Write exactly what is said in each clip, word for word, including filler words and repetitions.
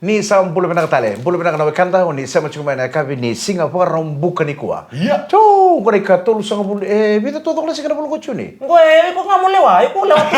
Ni sa bula vinaka tale, bula vinaka na wekada, o ni sema tiko mai na yakavi ni siga Vakaraubuka nikua. Ia. Tou, qo na ikatolusagavulu, e, vica tou caka na siga na vula ko June? Qo e, iko ga mo lewa, iko lewa tu.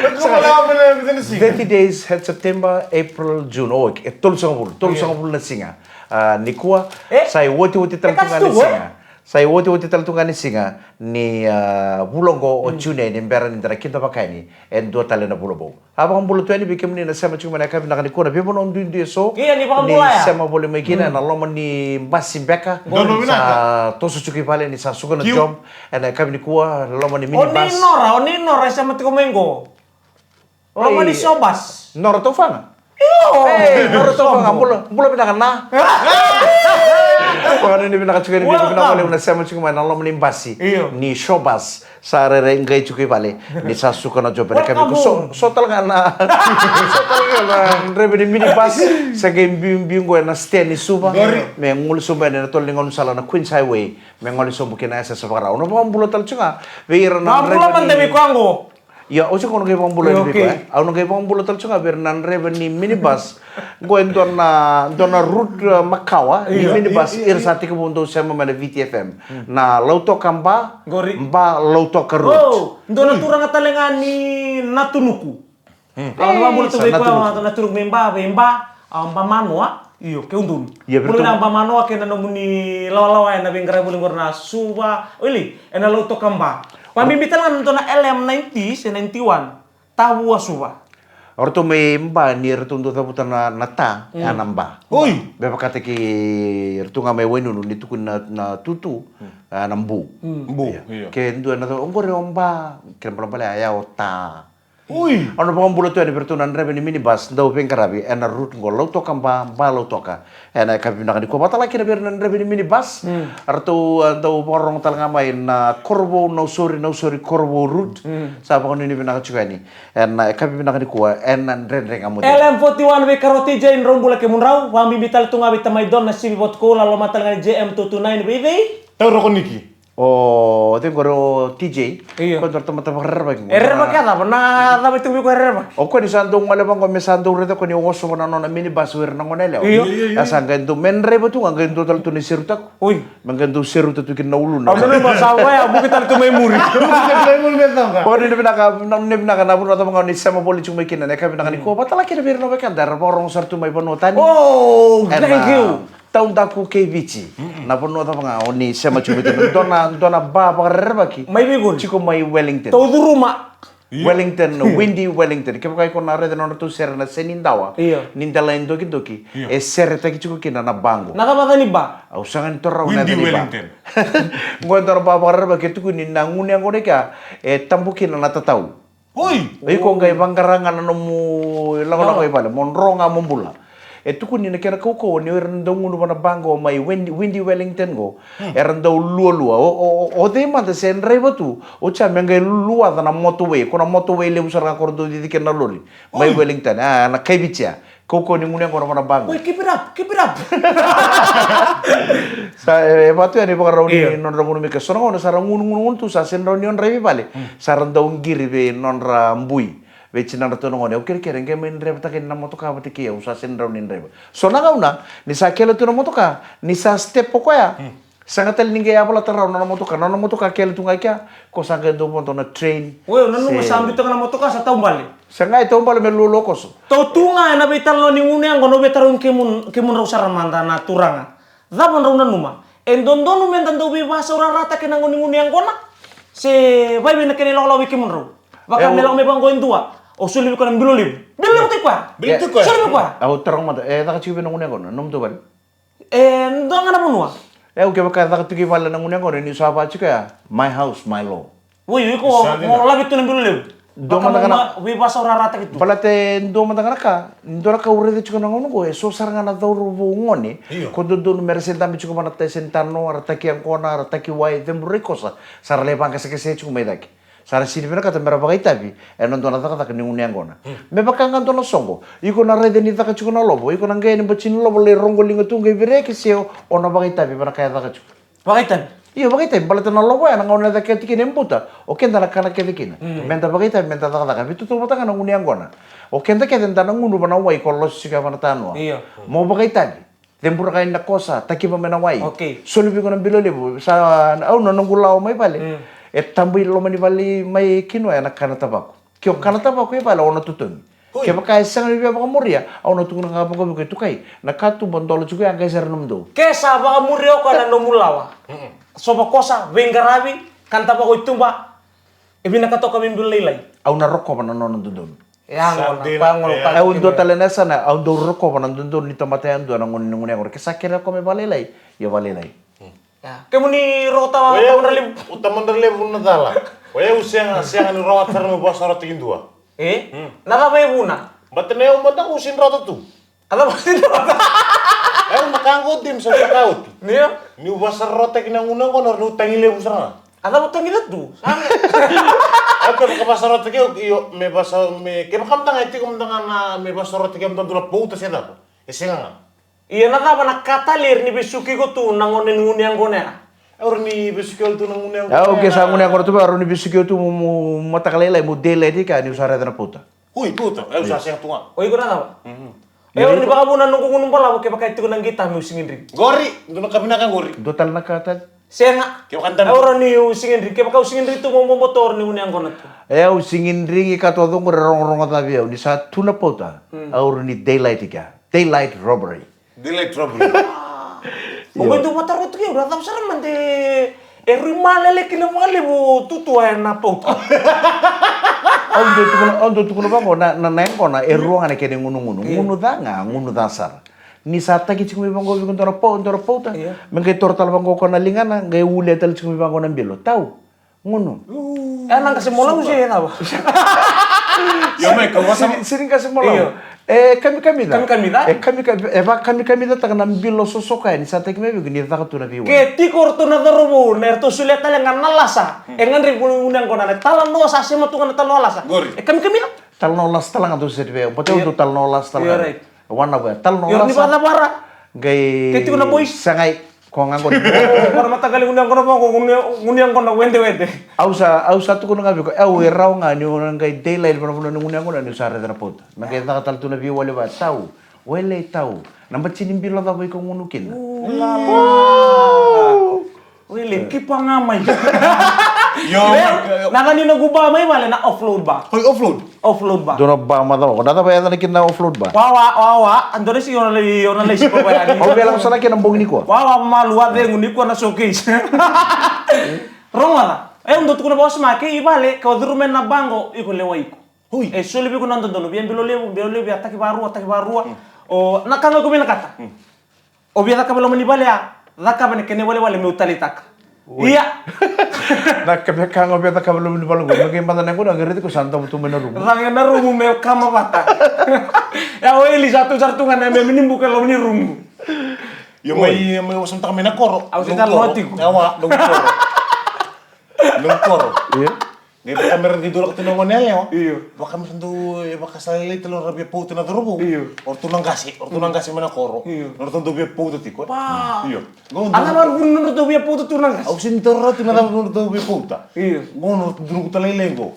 Iko mo lewa mo lewa vica na siga. Thirty days, had September, April, June. O, e tolusagavulu, tolusagavulu na siga. A, nikua, e? Sa i otioti tale tu ga ni siga. Sa i otioti tale tu ga ni siga ni, a, vula oqo o June, ni bera ni da na kidavaka yani e dua tale na vula vou. A vakabula tu yani vei kemuni na sema tiko mai na yakavi vinaka nikua, na veivanua duidui eso. Ia, ni vakabula ya. Ni sema voli mai kina, na loma ni basi beka. Donu vinaka. Sa toso tiko i vale ni sa suka na job. Ena yakavi nikua, loma ni minibus. O ni Nora, o ni Nora e sema tiko mai qo. Loma ni Showbus. Nora Tofaga. Io. Ei, Nora Tofaga, bula, bula vinaka na. Vakanuinui vinaka tiko yani, vinaka vakalevu na sema tiko mai na loma ni basi. Io. Ni Showbus. Sa rairai qai tiko i vale ni sa suka na job. Welcome home. So, so tale ga na, so tale ga na draiva ni minibus. Sa qai biubiu qo ena stand ni Suva. Qori. Me gole sobu yani ena tolo ni gaunisala na Queens Highway. Me gole sobu ki na S S Vakarau. Na vakabula tale tiko ga vei ira na draiva ni. Vakabula mada vei koya qo. Ia, au se ko na qai vakabula yani vei koya, e? Au na qai vakabula tale tiko ga vei ira na draiva ni minibus. Qo e dua na, dua na route, e, makawa ni minibus. Ira sa tekivu dau sema mai na V T F M. Na Lautoka Ba, Ba Lautoka route. O, dua na turaga tale ga ni Natunuku. Au na vakabula tu vei koya na Natunuku mai Ba, vei Ba, a, Ba Manoa. Io, keu donu. Ia, bula vinaka Ba Manoa kei na nomuni lawalawa ena veiqaravi voli qori na Suva. Oili, ena Lautoka Ba. Vakabibi tale ga na dua na L M ninety se ninety-one. Tavua Suva. O ratou mai Ba ni ratou dau cavuta na, na ta, ya na ba. Oi. Me vakataki ratou ga mai Wainunu ni tukuni na, na tutu, a, na bu. Bu, io. Ke dua na, oqori o ba, kena balebale ya o ta. Oi. Au na vakabula tu yani vei ratou na draiva ni minibus dau veiqaravi ena route qo Lautoka Ba, Ba Lautoka. Ena yakavi vinaka nikua, vakatale kina vei ira na draiva ni minibus. Ratou, a, dau vakarorogo tale ga mai na Korovou, Nausori, Nausori, Korovou route. Sa vakanuinui vinaka tiko yani ena yakavi vinaka nikua ena Dredre Ga Mo Cegu. L M forty-one vei Karo T J, drau bula kemudrau. Vakabibi tale tu ga vei tamai Don na sivi Vatukoula, loma tale ga ni J M two two nine vei, vei Tauroko Niki. O cei qori, o T J? Io. Koya dua na tamata vakarerevaki. E rerevaki a cava? Na cava e tu vei koya e rerevaki? O koya ni sa dau gole vaqo me sa dau raica koya ni oso vua na nona minibus o ira na gone yalewa. Io. Io, io, io. A sa qai dau me draiva tu ga, qai dau tale tu na iserutaku. Oi. Me qai dau seruta tu kina na uluna. Au nanuma sa vaya, vuki tale tu mai muri. Vuki tale tu mai muri me cava? O ni na vinaka, na, ni vinaka na vanua cava ga o ni sema voli tiko mai kina, na yakavi vinaka nikua. Vakatale kina vei ira na wekada era vakarorogo sara tu mai vanua tani. Oh, thank you. Taudaku kei Viti. Na vanua cava ga o ni sema tiko mai kina. Dua na, dua na ba vakarerevaki. Mai vei koni? Tiko mai Wellington. Tau curuma. Io. Wellington, Windy Wellington. Kevaka iko na raica na nodratou sere na Senidawa. Io. Ni Delayadokidoki. Io. E seretaki tiko kina na ba qo. Na cava na yaca ni ba? Au sega ni taura na yaca ni ba. Windy Wellington. Qo e dua na ba vakarerevaki, e tukuni na gunu yaqona i kea e tabu kina na tatau. Oi! Iko qai vaqara ga na nomu lakolako i vale, mo dro ga mo bula. E tukuni na kena kaukauwa ni o ira na dau gunu vua na ba qo mai Windy, Windy Wellington qo. Era dau lualua. O, o, o, o cei mada se draiva tu, oti ya me qai luaca na motorway. Ko na motorway levu sara ga ko ra dau cici kina na lori. Mai Wellington, a, na kaiViti ya. Kaukauwa ni gunu yaqona vua na ba qo. Oi, keep it up, keep it up. Sa, e, e vaka tu yani vakarau ni nodra gunu mai ke. So na gauna sa ra gunu, gunu, gunu tu, sa sega ni rawa ni o draivi vale. Sa ra dau qiri vei nodra bui, vei tinadratou na gone. Au kerekere, qai mai draivataka yani na motoka vata kei au, sa sega ni rawa ni draiva. So na gauna ni sa kele tu na motoka, ni sa step o koya. Sega tale ni qai yavalata rawa na nona motoka, na nona motoka kele tu ga i kea, ko sa qai dau vodo na train. Oi, au nanuma sa biuta ga na motoka sa taubale. Sa qai taubale me lualua koso. Tou tu ga ena veitalanoa ni gunu yaqona, au via tarogi kemu, kemudrau sara mada na turaga. Cava drau nanuma? E dodonu meda dau veivakasaurarataki ena gauna ni gunu yaqona? Se vakaevei na kena ilakolako vei kemudrau? Vaka me lako mai vaqo e dua, o soli vei koya na bilo levu. Bilo levu tiko koya. Bilo levu tiko koya. Soli vei koya. Au taroga mada, e caka tiko vei na gunu yaqona, nomudou vale? E dua ga na vanua. E, au kevaka e caka tiko i vale na gunu yaqona, niu sa vaka tiko ya, my house, my law. Oi, iko mo lave tu na bilo levu. Dua mada ga na, veivakasaurarataki tu. Baleta e dua mada ga na ka, dua na ka au raica tiko na gauna qo, e so sara ga na cauravou gone. Io. Ko dodonu me ra se dabe tiko vua na tai se ni tano, ra taki yaqona, ra taki wai, ceburi kosa. Sa ra lai vaqaseqase tiko mai cake. Sa ra sega ni vinakata me ra vakaitavi ena dua na cakacaka ni gunu yaqona. Me vaka ga dua na soqo, iko na raica ni caka tiko na lovo, iko na qai yani bati ni lovo lai rogo liga tu qai vireki se o na vakaitavi vua na ka e caka tiko. Vakaitavi. Io, vakaitavi baleta na lovo ya na gauna e caketi kina e buta. O keda na kana kece kina. Mm. Meda vakaitavi, meda cakacaka. Veitutu vata ga na gunu yaqona. O keda kece da na gunu va na wai ko losi sika va na tanoa. Io. Mo vakaitavi. Cebura ka ina kosa, takiva mai na wai. Okay. Soli vei iko na bilo levu. Sa au na noqu lawa mai vale. Mm. E tabu i loma ni vale mai kinoa ena kana tavako. Ke o kana tavako e vale, o na totogi. Oi. Kevaka e sega ni via vakamuria, au na tukuna ga vaqo vei iko, e tukai, na katuba dola tiko ya qai sara nomudou. Ke sa vakamuria o koya na nomu lawa. Mm-mm. Sova kosa, veiqaravi, kana tavako i tuba, e vinakata o koya me bilo lailai. Au na rokova na nona dodonu. E yago na, dina, pa yago na, e pa yago. Au dua tale na yasana, au dau rokova na dodonu ni tamata yadua na gunu, ni gunu yaqona. Ke sa kerea o koya me vakalailai, ia vakalailai. Mm. Ya. Kemuni rokota, o yau, Tamadra Levu. O Tamadra Levu na cala. O yau sega, sega ni rawa sara meu vakasarotaki dua. E? Hmm. Na cava e vuna? Baleta na yau mada au sega ni rawata tu. A cava sega ni rawata? Yau na ka qo dina sa na ka oti. Io. Niu vakasarotaki na gunu yaqona, niu tagi levu sara ga. A cava togi na tu? Sa me. Au kevaka vakasarotaki au, io, me vasa, me, kevaka mada ga e tiko mada ga na, me vakasarotaki au mada dua na pauta se cava. E sega ga. Ia na cava na ka tale e rawa ni vesuki iko tu na gone ni gunu yaqona ya? Au rawa ni vesuki au tu na gunu yaqona ya. Au ke sa gunu yaqona tu, au rawa ni vesuki au tu mo, mo mataka lailai, mo daylight ka, niu sa raica na pauta. Oi, pauta, au sa sega tu ga. O iko na cava? Mhm. E, au rawa ni vakavuna noqu gunu balavu kevaka e tiko na qita meu sigidrigi. Qori, dua na ka vinaka qori. Dua tale na ka tale. Sega. Kevaka da. Au rawa niu sigidrigi, kevaka au sigidrigi tu mo boboto, au rawa ni gunu yaqona tu. E, au sigidrigi ka toka qori, rogorogo ca vei au, ni sa tu na pauta. Hmm. Au rawa ni daylight ka. Daylight robbery. Daylight robbery. Io. O koya dau vata rotu kei au, ra cava sara mada e rui malele kina vakalevu tutua ena pauta. Au dau tukuna, au dau tukuna vaqo, na, na, na yaqona e rua ga na kena igunugunu. Io. Gunu ca ga, gunu ca sara. Ni sa taki tiko mai vaqo vei iko dua na pau-, dua na pauta. Io. Me qai toro tale vaqo ko na ligana, qai ulia tale tiko mai vaqo na bilo. Tau. Gunu. E na qase molau se e cava? Io, mai, kau vasa. Siri, siri qase molau. Io. E kamikamica. Kamikamica? E kamika-, e vakamikamicataka na bilo sosoka yani sa taki mai vei iko ni caka tu na veiwali. Ke tiko o ratou na cauravou, na eratou solia tale ga na lasa. Hmm. E gadrevi gunu yaqona na talanoa sa sema tu ga na talanoa lasa. Qori. E kamikamica? Talanoa lasa tale ga dou seti vei au. Bata au dou talanoa lasa tale ga. Io, right. Wana vaya, talanoa lasa. Io, ni vakacavara. Qai. Ke tiko na boys. Sagai. Ko ga qori. Vara mataqali gunu yaqona vaqo, gunu, gunu yaqona wedewede. Au sa, au sa tukuna ga vei iko, au e rawa ga niu na qai daylight vanavanua ni gunu yaqona niu sa raica na pauta. Me qai caka tale tu na veiwali vaya, tau. Wele tau. Na bati ni bilo cava iko gunu kina. Ulala. Wele, kipa ga mai. Io, io. Na ka ni noqu ba mai vale na offload ba. Oi, offload. Offload ba. Dua na ba macala. Ko na cava e yacana kina na offload ba? Wawa, wawa, a dua na isi o na lai, o na lai siko ba yani. Au via lako sara kina bogi nikua. Wawa, malua, cegu nikua na showcase. Rogoca. E, au dau tukuna vaqo, sema, ke i vale, ke o curu mai na ba qo, iko lewa iko. Ui. E soli vei iko na dodonu, via bilo levu, bilo levu, via taki varua, taki varua. Hmm. O, na ka ga iko vinakata. Hmm. O via cakava e loma ni vale ya, cakava na kena iwalewale meu taleitaka. Oi. Ia. Na ka via ka ga o via cakava e loma ni vale qo, me qai mata na yaqona, qai raici ko sa davo tu mai na rumu. Caka na rumu me kama vata. Ia o Eli sa tu sara tu ga na meme ni buka e loma ni rumu. Io, mai, mai wasamtaka mai na koro. Au se tale no tiko. Awa, noqu koro. Noqu koro. Io. Qai vaka me ra dau lako tu na gone yalewa. Io. Vaka me ra dau, e vaka sa lailai tale o ra via pauta na cauravou. Io. O ratou na qase, o ratou na qase mai na koro. Io. O ratou dau via pauta tiko. Pa. Io. A cava na vuna o ratou via pauta tu na qase? Au sega ni taura tu na cava o ratou via pauta. Io. Qo na ratou dau talai lai qo.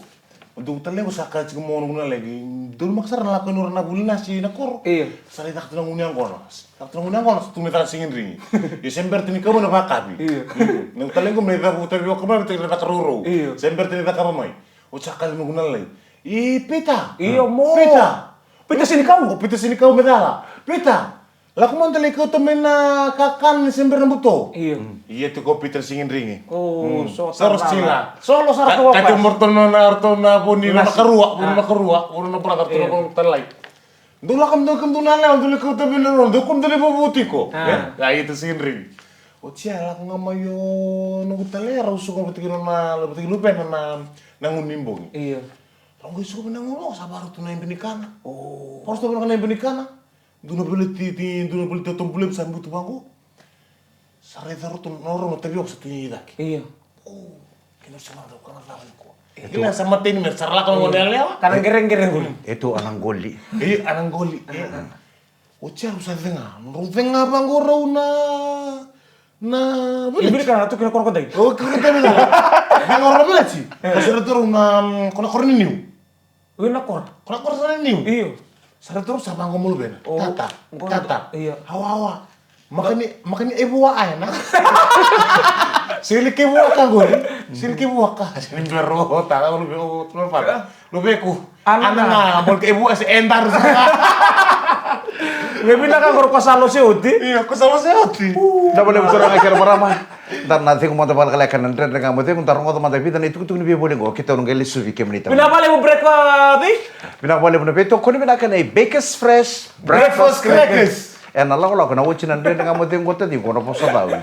O dau talai qo sa kaya tiko mo na gunu yalewa. Dau maka sara na lako ni ura na vuli nasi na koro. Io. Sa lai caka tu na gunu yaqona. Sa tu na gunu yaqona, sa tu me caka sigidrigi. Io, se bera tu ni kau mai na vakavi. Io. Io. Na talei qo me caka vakavi, o kau mai me teki na caka rourou. Io. Se bera tu ni caka mai. O sa kaya na gunu yalewa. I Pita. Io, mo. Pita. Pita Sinikau. O Pita Sinikau me cala. Pita. Lako mada lai kauta mai na kakana ni se bera na buto. Io. Ia tiko o Pita na sigidrigi. O, so sara sila. Solo sara tu. Ka tu mo ratou na, ratou na vo ni na karua, vo na karua, vo na brother, ratou na vo talai. Dou lako mada kemudou na yalewa, dou lai kauta vei na rua, dou kua mada lai vovo tiko. A. E? A, ia tu sigidrigi. Oti ya, lako ga mai o noqu talai, rau suka vata kei na, vata kei luvena na, na gunu ni bogi. Io. Rau qai suka vei na gunu, sa vakarau tu na ibe ni kana. O. Vakarau tu na ibe ni kana. Dua na veleti, dua na veleti totobu levu sa butu vaqo. Sa raica ratou na rau na tavioka sa tu i cake. Io. O, kena sa mada ka na cava iko. Io. Kila sa mateni me sa lako na gone yalewa. Ka na qereqere qoli. E tu a na qoli. Io, a na qoli. E. Oti ya rau sa cega. Rau cega vaqo rau na Na Ibili village. Kana tu kina koro ko dai. O kiri tani na. Na koro na village. Ko sara turu na mm, kona koro ni niu. Ui na koro. Kona koro sara ni niu. Iyo. Sara turu sa vango mulu vena. Tata. Tata. Iya. Hawa hawa. Makani makani e vua aena. Sili ke vua ka gori. Sili ke vua ka. Sili bero ta lu be o tu fa. Lu be ku. Ana na mol ke vua se endar. Nge vinaka qori ko sa lose oti. Io, ko sa lose oti. Na vale vutora ga kera marama. Da na cegu mada valekaleka na dredre ga mo cegu da rogoca mada vica na itukutuku ni veivoli qo keitou na qai lesuvi kemuni tama. Vinaka valevu break vei. Vinaka valevu na veitokoni vinaka nei Bakers Fresh Breakfast Crackers. Ena lakolako na oti na dredre ga mo cegu qo taciqu na vosa cau.